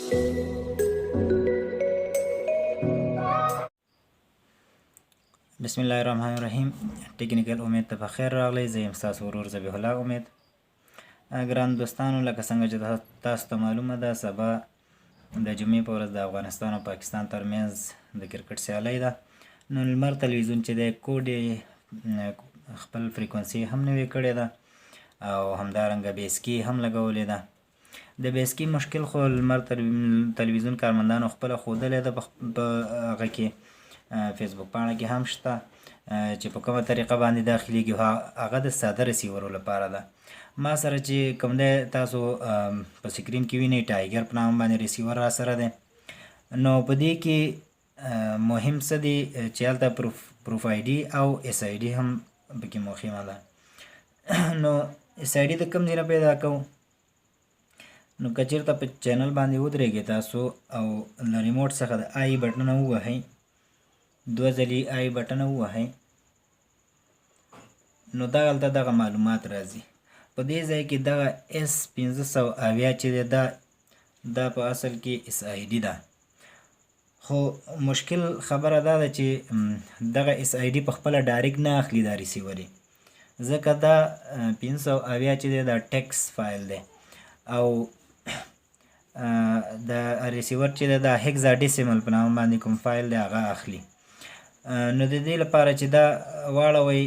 بسم الله الرحمن الرحیم. ټیکنیکل امید ته په خیر راغلی. زه یم ستاسو ورور ذبیح الله امید. ګران دوستانو، لکه څنګه چې تاسو ته معلومه ده، سبا د جمعې په ورځ د افغانستان او پاکستان ترمنځ د کرکټ سیالۍ ده. نو لمر تلویزیون چې دی، کوډ یې خپل فریکونسي هم نوې کړې ده او همدارنګه base key هم لګولې ده. د base key مشکل خو لمر تلویزیون کارمندانو خپله ښودلې ده، په هغه کې فیسبوک پاڼه کې هم شته چې په کومه طریقه باندې داخليږي. هغه د ساده ریسیورو لپاره ده. ما سره چې کوم دی، تاسو په سکرین کې وینئ، ټایګر په نامه باندې ریسیور را سره دی. نو په دې کې مهم څه دي چې هلته proof ID او SID هم پکې مهمه ده. نو SID د کوم ځای نه پیدا کوو؟ نو که چېرته په چینل باندې ودرېږئ تاسو او له ریموټ څخه د I بټنه ووهئ، دوه ځلې I بټنه ووهئ، نو دغلته دغه معلومات راځي. په دې ځای کې دغه S 570 چې دی، دا په اصل کې SID ده. خو مشکل خبره دا ده چې دغه SID په خپله direct نه اخلي دا ریسیوري، ځکه دا 570 چې دی، دا text file دی او د ریسیور چې دی، دا hexadecimal په نامه باندې کوم فایل دی، هغه اخلي. نو د دې لپاره چې دا واړوئ،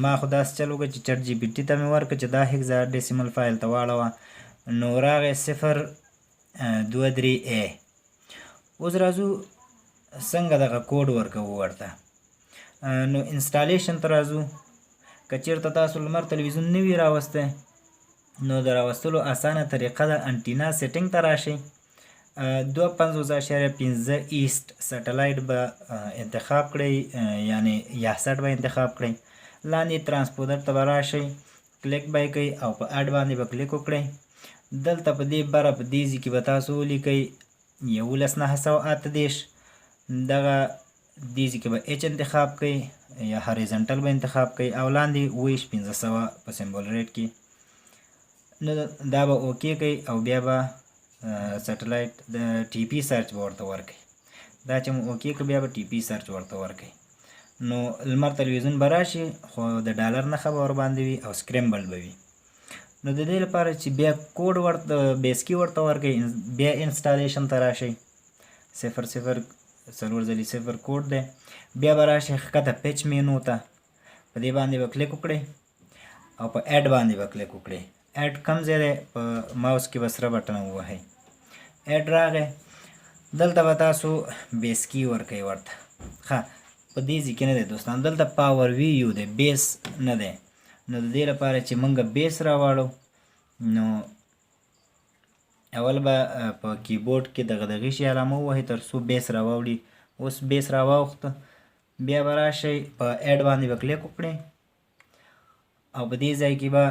ما خو داسې چل وکړ چې ChatGPT ته مې ورکړ چې دا hexadecimal file ته واړوه. نو راغی 023 A. اوس راځو څنګه دغه کوډ ورکوو ورته. نو installation ته راځو. که چېرته تاسو لمر تلویزیون نه وي راوستی، نو د راوستلو اسانه طریقه ده، antenna setting ته راشئ، 52.5 east satellite به انتخاب کړئ، یعنی یاهسټ به انتخاب کړئ. لاندې transponder ته به راشئ، کلیک به یې کړئ او په add باندې به کلیک وکړئ. دلته په دې بره په دې ځای کې به تاسو ولیکئ 11938. دغه دې ځای کې به H انتخاب کړئ یا horizontal به انتخاب کړئ او لاندې 27500 په symbol rate کې. نو دا به okay کوي او بیا به سټلایټ د TP search به ورته ورکړي. دا چې مو okay کړ، بیا به TP search ورته ورکړي. نو لمر تلویزیون به راشي، خو د ډالر نښه به ورباندې وي او scramble به وي. نو د دې لپاره چې بیا کوډ ورته base key ورته ورکړئ، بیا installation ته راشئ. 0 0 0 0 0 کوډ دی. بیا به راشئ ښکته patch menu ته، په دې باندې به کلیک وکړئ او په add باندې به کلیک وکړئ. Add کم ځای دی؟ په ماوس کې به سره بټن ووهئ، add راغی. دلته به تاسو base key ورکوئ ورته. ښه، په دې ځای کې نه دی دوستان، دلته PowerVu دی، base نه دی. نو د دې لپاره چې موږ base راواړو، نو اول به په کیبورډ کې دغه دغې شي علامه ووهئ تر څو base راواوړي. اوس base راواوښته. بیا به راشئ، په add باندې به کلیک وکړئ او په دې ځای کې به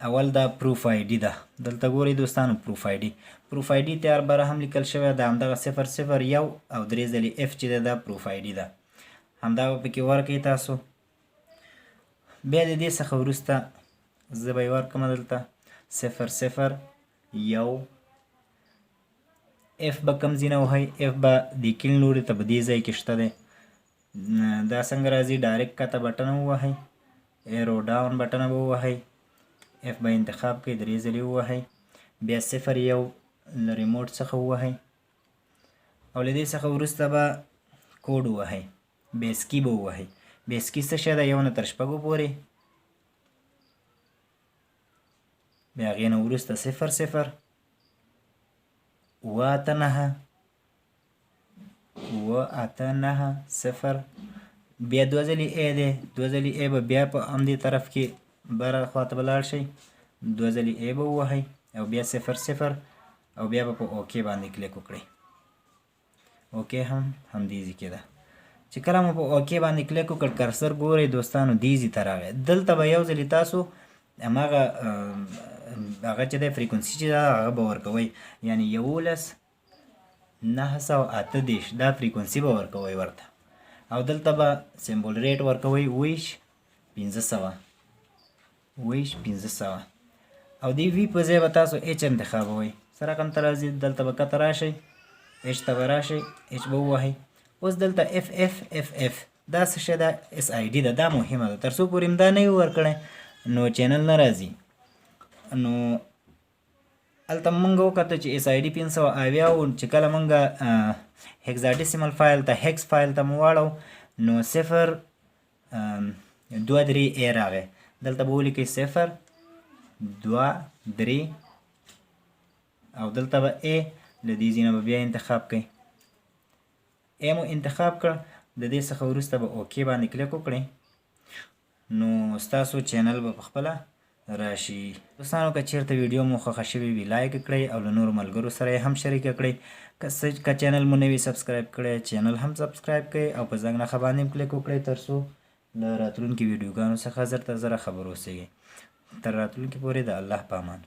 اول دا proof ID ده. دلته ګورئ دوستانو، proof ID، proof ID تیار بره هم لیکل شوی ده. همدغه 0 0 1 او درې ځلې F چې ده، دا proof ID ده. همدا به پکې ورکړئ تاسو. بیا د دې څخه وروسته زه به یې ورکړم دلته 0 0 1 F به کم ځای نه وهئ؟ F به د کیڼ لوري ته په دې ځای کې شته دی. دا څنګه راځي؟ Direct کته بټن ووهئ، arrow down بټن به ووهئ، F به انتخاب کړئ، درې ځلې ووهئ، بیا 0 1 له ریموټ څخه ووهئ او له دې څخه وروسته به کوډ ووهئ، base key به ووهئ. Base key څه شی ده؟ یو نه تر شپږو پورې، بیا هغې نه وروسته 0 0 7 8 9، 7 8 9 0، بیا دوه ځلې A دی. دوه ځلې A به بیا په همدې طرف کې بره خواته به لاړ شئ، دوه ځلې A به ووهئ او بیا 0 0 او بیا به په okay باندې کلیک وکړئ. Okay هم همدې ځای کې ده. چې کله مو په okay باندې کلیک وکړ، cursor ګورئ دوستانو، دې ځای ته راغی. دلته به یو ځلې تاسو هماغه هغه چې دی، فریکونسي چې ده، هغه به ورکوئ، یعنی 11938، دا فریکونسي به ورکوئ ورته او دلته به symbol rate ورکوئ 27500، 27500 او دی V په ځای به تاسو H انتخابوئ. څه رقم ته راځي؟ دلته به کته راشئ، ایچ ته به راشئ، ایچ به ووهئ. اوس دلته اف اف اف اف دا څه شی ده؟ اس آی ډي ده. دا مهمه ده، تر څو پورې دا نه وي ورکړی نو چینل نه راځي. نو هلته مونږ وکتل چې اس آی ډي 570 و، چې کله مونږ هکزاډیسیمل فایل ته، هکس فایل ته مو واړو، نو 0 2 3 ای راغی. دلته به ولیکئ 0 2 3 او دلته به ای له دې ځای نه به بیا انتخاب کړئ. ای مو انتخاب کړ، د دې څخه وروسته به اوکی باندې کلیک وکړئ، نو ستاسو چینل به په خپله راشي. دوستانو، که چیرته ویډیو مو خوښه شوې وي، لایک کړئ او له نورو ملګرو سره یې هم شریکه کړئ. که چینل مو نه وي سبسکرایب کړی، چینل هم سبسکرایب کړئ او په زنګ نښه باندې هم کلیک وکړئ، تر څو له راتلونکي ویډیوګانو څخه زر تر زره خبر اوسئ. تر راتلونکي پورې د الله په امان.